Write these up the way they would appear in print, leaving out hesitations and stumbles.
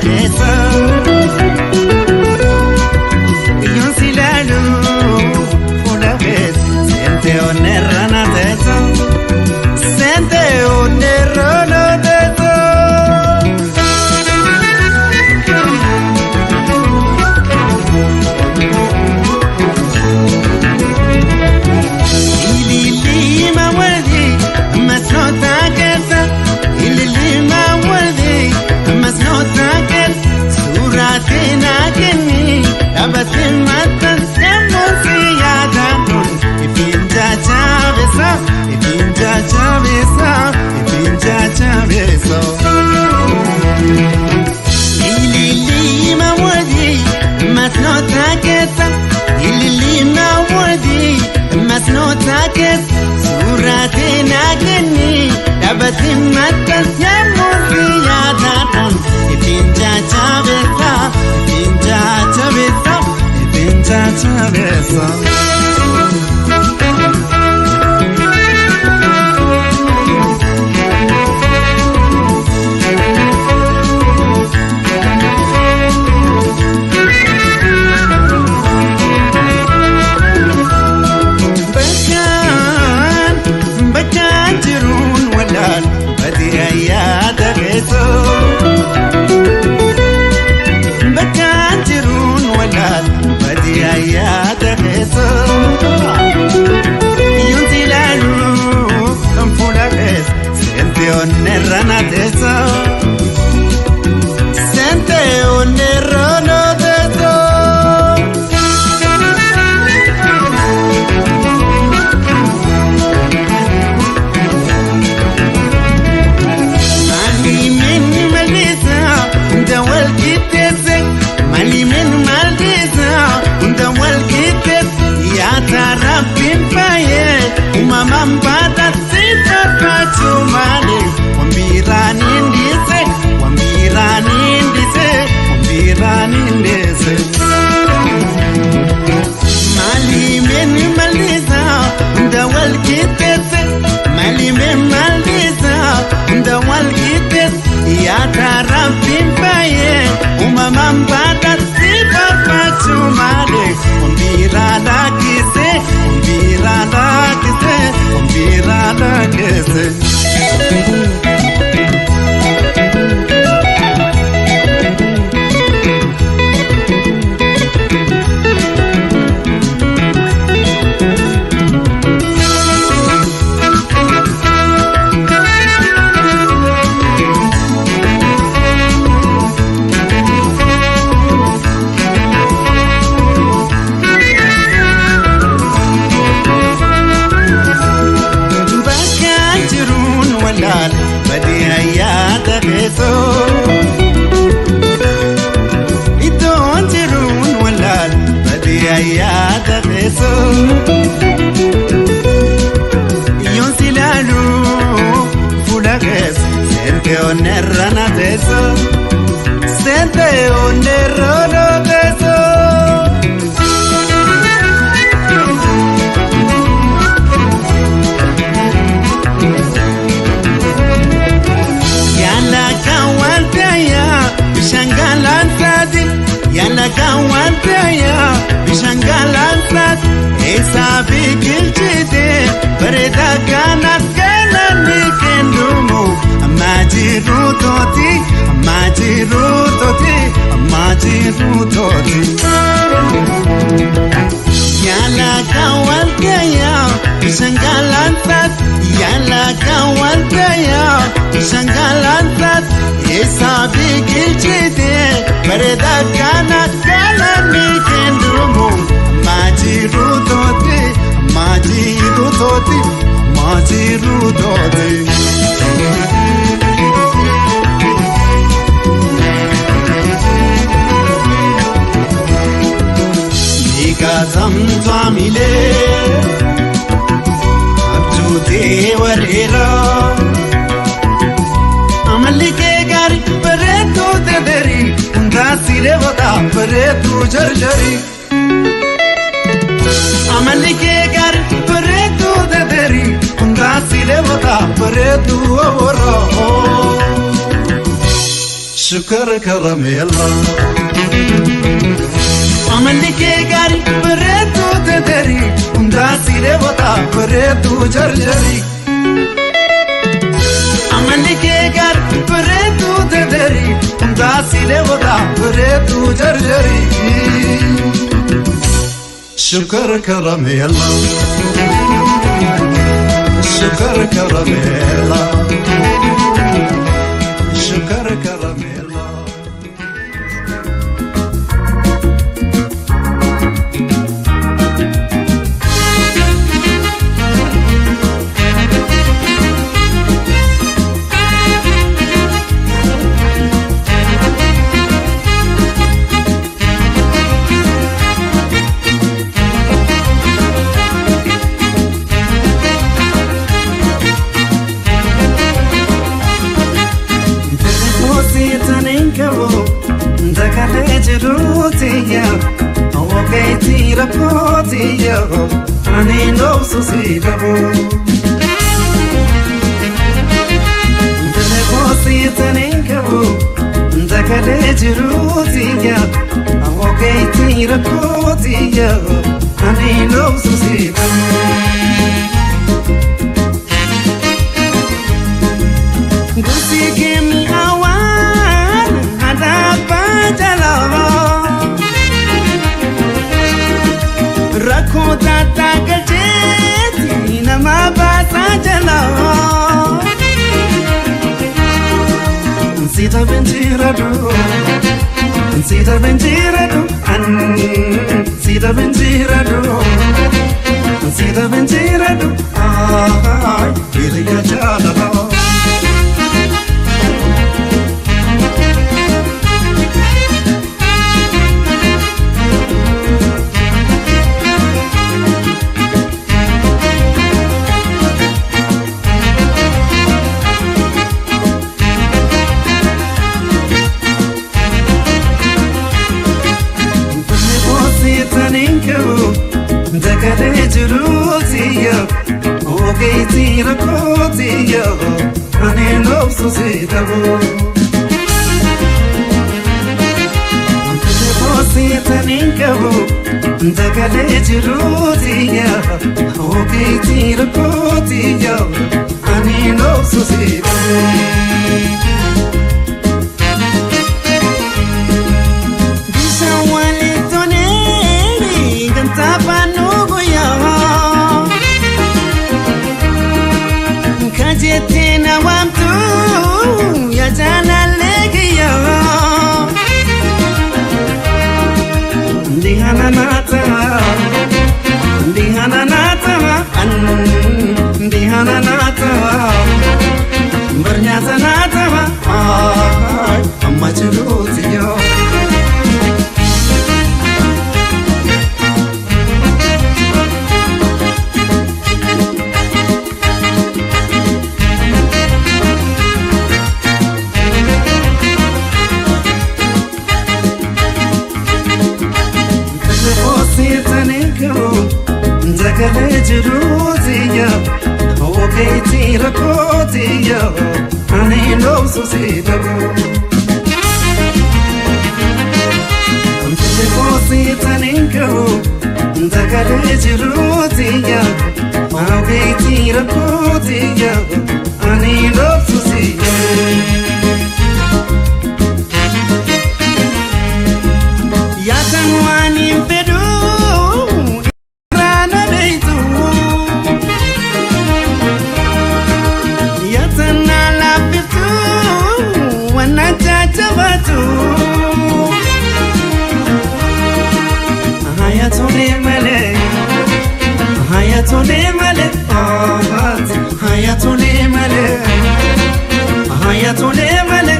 keessa. Yoon si ilaalu fuula keessa seentee onneerra na teessa. Seentee onneerra na teessa. Ililii ma warri masnoota keessa. Ililii ma warri masnoota keessa. Suuraatiin kenni dhaabbatee maxxansa yemmuu yaadadhuun ittiin jajjabeessa ittiin jajjabeessa ittiin jajjabeessa. Ililii ma warri masnoota keessa. Ililii ma warri masnoota keessa. Suuraatiin kenni dhaabbatee maxxansa yemmuu yaadadhuun ittiin jajjabeessa ittiin jajjabeessa ittiin jajjabeessa. Bakkaan bakkaan jiruun walaal badii ayyaada keessoo. Bakkaan jiruun walaal badii ayyaada keessoo. Yoon si ilaalu fuula keessa seentee onneerra na teessoo. Seentee onneerra na teessoo. Malimin malisa hunda wal qixxeesse. Malimin malisa hunda wal qixxeesse. Yaata rabbiin faayee uumamaan baata si barbaachuu malee. Wambiraan hin dhiise wambiraan hin dhiise wambiraan hin dhiise. Malimin malisa hunda wal qixxeesse. Malimin malisa hunda wal qixxeesse. Yaata rabbiin faayee uumamaan baata si barbaachuu malee. Wambiraa lakkise wambiraa lakkise wambiraa lakkise. Bakkaan jiruun walaal badii ayyaada keessoo. Iddoon jiruun walaal badii ayyaada keessoo. Yoon si ilaalu fuula keessa seentee onneerra na teessoo. Seentee onneerra na teessoo. Yala kawantaya bishangalansaati yala kawantaya bishangalansaati eessa biqilchite bareeda kanas galani kendumu amma jiru tooti amma jiru tooti amma jiru tooti. Yala kawantaya bishangalansaat yala kawantaya bishangalansaat eessa biqilchite bareeda kanas galani kendumu amma jiru tooti amma jiru tooti amma jiru tooti. Miikaa abjuutee wareera. Amalli kee gaarii bareedduu dederii hundaa siree bodaa bareedduu jarjarii. Amalli kee gaarii bareedduu dederii hundaa siree bodaa bareedduu oboroo. Shukar karameela. Amalli kee gaarii bareedduu tederii hundaa siree botaa bareedduu jarjarii. Amalli kee gaarii bareedduu tederii hundaa siree botaa bareedduu jarjarii. Shukar karameela. Shukar karameela. Shukar karameela. Sita benjiradu, ay, hiriya jaalala. Dagalee jiruutiya, ogeetii rakkootiya, ani loobsu si dhabu. Boosiitaniin qabu, dagalee jiruutiya, ogeetii rakkootiya, ani loobsu si dhabu. Bishaan waliin toneeri gamtaa baanuu guyyaa. Kajettee na waamtu yaa jaalallee kiyyaa. Ndihana naata, ndihana naata, ndihana naata, barnyaata naata, amma jiruutiyyoo. Dagalee jiruutiya, ogeetii rakkootiya, ani loobsu si dhabu. Boosiitaniin qabu, dagalee jiruutiya, ogeetii rakkootiya, ani loobsu si dhabu. Yaasan waan hin fedhu. Hayatole male,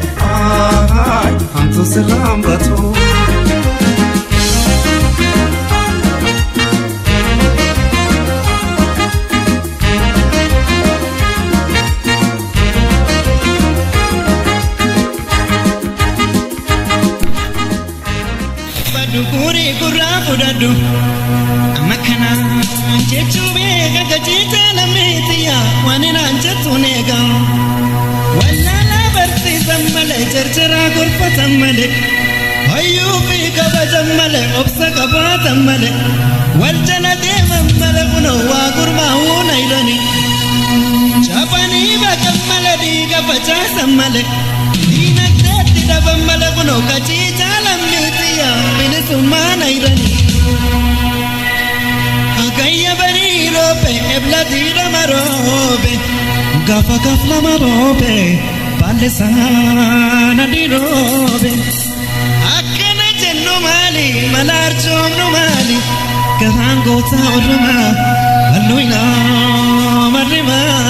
hantu sirraan batu. Gurri gurraa fudhadhu amma kana jechuu beeka gajiita lammeetiya waan inaan jettuun eega wallaalaa barsiisa. Callisan malee, jarjaraa gorfatan malee, hayyuu fi kabajan malee, obsa qabaatan malee, wal jala deeman malee, kunoo waa gurmaa'uu nayrani. Chaapanii baqan malee, dhiiga facaasan malee, diinagdeetti dhaban malee, kunoo qaciichaa lammiitii bilisummaa nayrani. Hagayya barii roobe, ebla diidama roobe, gaafa gaaf lama roobe, baalle saana di roobe. Akkana jennu maali, mala arjoomnu maali, garaan goota odumaa, bal'uinaa marri maali.